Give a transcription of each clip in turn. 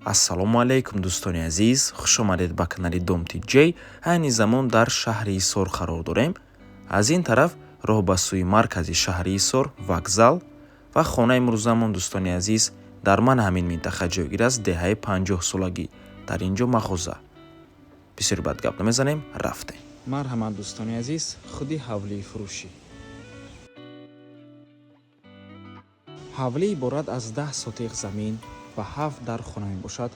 Ассалому алайкум, дӯстони азиз, хушомадед ба канали Дом TJ. Айни замон дар шаҳри Ҳисор қарор дорем. Аз ин тараф роҳ ба сӯи маркази шаҳри Ҳисор, вокзал ва хонаи имрӯзамон, дӯстони азиз, дар ман ҳамин минтақа ҷойгир аст, деҳаи 50-солагӣ. Дар ин ҷо мағоза. Бисёр бад гап намезанем, рафтем. Марҳамат, дӯстони азиз, худи ҳавлии фурӯшӣ. Ҳавлӣ иборат аз 10 сотиқ замин ва 7 дар хона мебошад.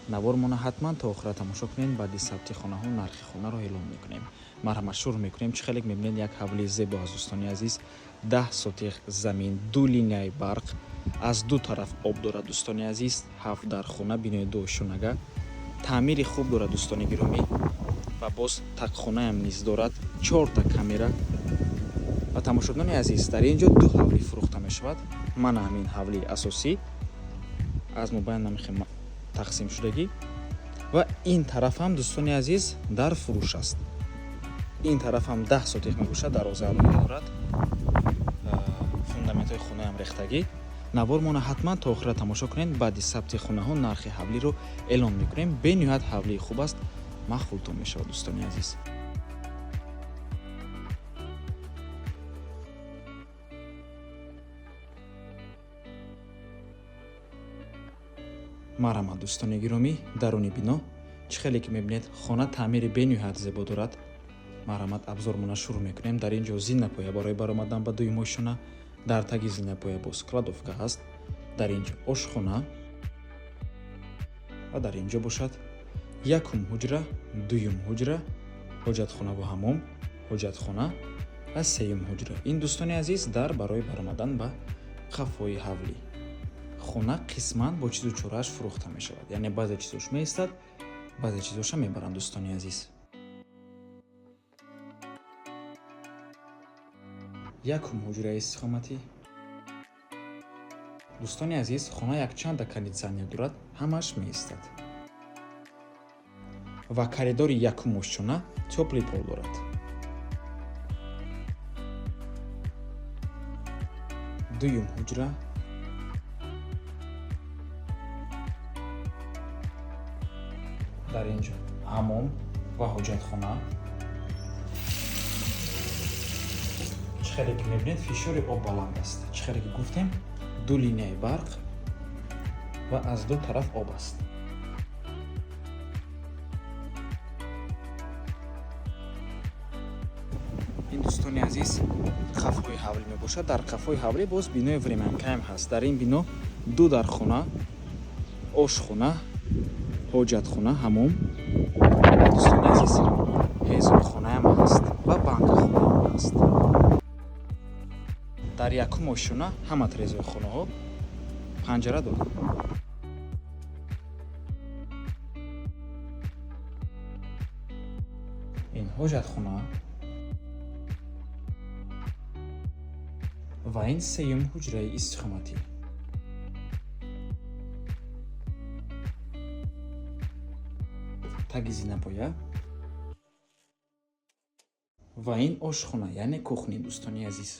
Навормона ҳатман то охира тамошо кунед, баъди сабти хонаҳо нархи хонаро эълон мекунем. Марҳамат, шурӯъ мекунем. Чӣ хеле мебинед, як ҳавлии зебо аз дӯстони азиз, 10 сотиқ замин, ду линияи барқ, аз ду тараф об дорад, дӯстони азиз, 7 дар хона, бинои дуошёнага, таъмири хуб дорад, дӯстони гиромӣ, ва боз тақхонаям низ дорад, чорта камера. Ва тамошобинони азиз, дар ин ҷо ду ҳавлӣ фурӯхта мешавад. Мана ҳамин ҳавлии асосӣ аз мобайн намихем тақсимшудагӣ ва ин тараф ҳам, дӯстони азиз, дар фурӯш аст. Ин тараф ҳам 10 сотиқ мебошад, дарвоза алоҳида дорад, фундаментҳои хонаам рехтагӣ. Навормона ҳатман то охира тамошо кунед, баъди сабти хонаҳо нархи ҳавлиро эълон мекунем. Бениҳоят ҳавлии хуб аст, маъқултон мешавад, дӯстони азиз. Марҳамат, дӯстони гиромӣ, даруни бино. Чӣ хеле ки мебинед, хона таъмири бениҳоят зебо дорад. Марҳамат, абзормона шурӯъ мекунем. Дар ин ҷо зинапоя барои баромадан ба дуюм ошёна, дар таги зинапоя боз кладовка ҳаст, дар ин ҷо ошхона ва дар ин ҷо бошад якум ҳуҷра, дуюм ҳуҷра, ҳоҷатхона ва ҳамом, ҳоҷатхона ва сеюм ҳуҷра. Ин, дӯстони азиз, дар барои баромадан ба қафои ҳавлӣ. Хона қисман бо чизу чорааш фурӯхта мешавад, яъне баъзе чизош меистад, баъзе чизоша мебаранд, дӯстони азиз. Якум ҳуҷраи истиқоматӣ, дӯстони азиз. Хона якчанда кондитсионер дорад, ҳамааш меистад ва коридори якум ошёна тёплый пол дорад. Дуюм ҳуҷра, дар ин ҷо ҳамом ва ҳоҷатхона. Чӣ хеле ки мебинед, фишори об баланд аст. Чӣ хеле ки гуфтем, ду линияи барқ ва аз ду тараф об аст. Ин, дӯстони азиз, қафои ҳавлӣ мебошад. Дар қафои ҳавлӣ боз бинои времянкаам ҳаст. Дар ин бино ду дархона, ошхона, ҳоҷатхона, ҳамом, дӯстони азиз, ҳезумхонаам ҳаст ва банкахонаам ҳаст. Дар якум ошёна ҳама тирезаҳои хонаҳо панҷара дорад. Ин ҳоҷатхона ва ин сеюм ҳуҷраи истиқоматӣ. Таги зинапоя ва ин ошхона, яъне кухни, дӯстони азиз.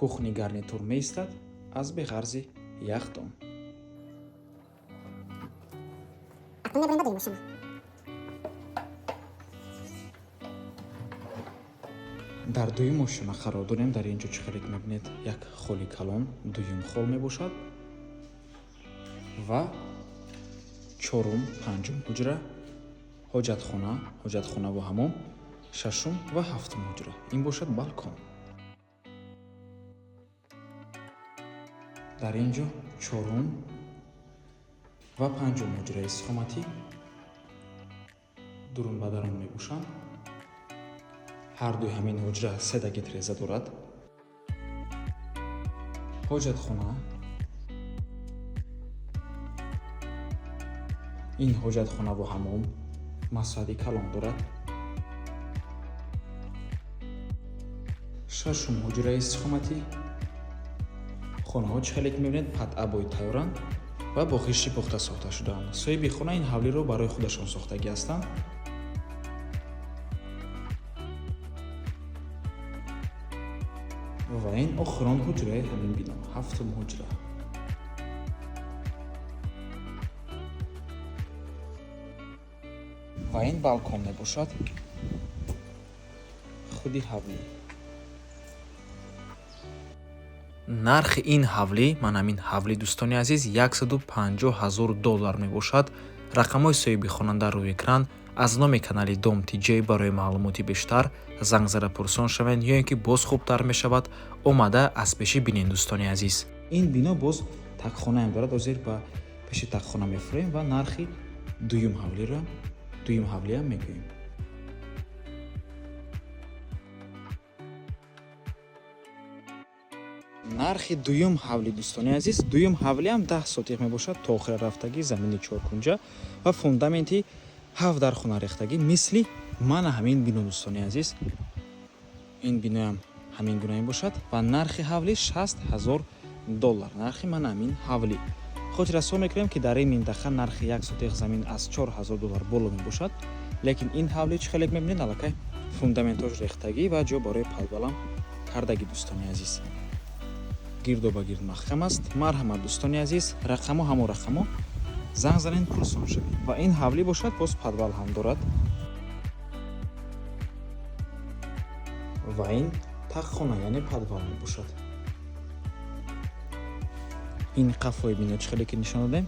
Кухни гарнитур меистад аз беғарзи яхдон. Акнун мебарем ба дуюм ошёна. Дар дуюм ошёна қарор дорем. Дар ин ҷо, чӣ хеле ки мебинед, як холи калон, дуюм хол мебошад ва чорум, панҷум ҳуҷра, ҳоҷатхона, ҳоҷатхона ва ҳамом, шашум ва ҳафтум ҳуҷра. Ин бошад балкон. Дар ин ҷо чорум ва панҷум ҳуҷраи истиқоматӣ дурун ба дарун мебошанд. Ҳар дуи ҳамин ҳуҷра седаги тиреза дорад. Ҳоҷатхона, ин ҳоҷатхона бо ҳамом масоҳати калон дорад. Шашум ҳуҷраи истиқоматӣ. Хонаҳо, чӣ хеле ки мебинед, под обои тайёранд ва бо хишти пухта сохта шудаанд. Соҳиби хона ин ҳавлиро барои худашон сохтагӣ ҳастанд. Ва ин охирон ҳуҷраи ҳамин бино, ҳафтум ҳуҷра. Ва ин балкон мебошад худи ҳавлӣ. Нархи ин ҳавлӣ, ман ҳамин ҳавлӣ, дӯстони азиз, 150 000 доллар мебошад. Рақамҳои соҳиби хонанда рӯи экран. Аз номи канали Дом ТиДжей барои маълумоти бештар занг зада пурсон шавед, ё ин ки боз хубтар мешавад омада аз пешӣ бинед, дӯстони азиз. Ин бино боз тагхонаам дорад. Ҳозир ба пеши тагхона мефурем ва нархи дуюм ҳавлиро, дуюм ҳавлиам мегӯем. Нархи дуюм ҳавлӣ, дӯстони азиз, дуюм ҳавлиам 10 сотиқ мебошад, то охира рафтагӣ, замини чоркунҷа ва фундаменти ҳафт дар хона рехтагӣ, мисли мана ҳамин бино, дӯстони азиз. Ин биноям ҳамин гуна мебошад ва нархи ҳавлӣ 60 000 доллар. Нархи мана ҳамин ҳавлӣ. Хотиррасон мекунем, ки дар ин минтақа нархи як сотиқ замин аз 4000 доллар боло мебошад, лекин ин ҳавлӣ, чӣ хеле мебинед, аллакай фундаментош рехтагӣ ва ҷо барои подвалам кардагӣ, дӯстони азиз. Гирдо ба гирд маҳкам аст. Марҳамат, дӯстони азиз, рақамо ҳамо рақамо, занг занед, пурсон шавед. Ва ин ҳавлӣ бошад, боз подвал ҳам дорад. Ва ин тагхона, яъне подвал мебошад. Ин қафои бино, чӣ хеле ки нишон додем.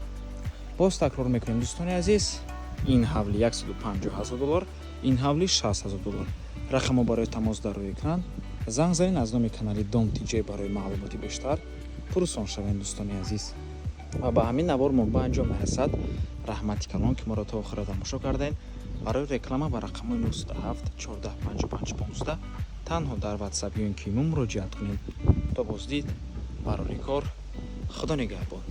Боз такрор мекунем, дӯстони азиз, ин ҳавли 150 000 доллар, ин ҳавли 60 000 доллар. Рақамо барои тамос дар рӯи экран. Занг занед, аз номи канали Дом ТиДжей барои маълумоти бештар пурсон шавед, дӯстони азиз. Ва ба ҳамин навор мо ба анҷом мерасад. Раҳмати калон, ки моро то охира тамошо кардем. Барои реклама ба рақамҳои 97 14 55 15 танҳо дар WhatsApp ё ин ки имо муроҷиат кунед. То боздид, барори кор, Худо нигаҳбон.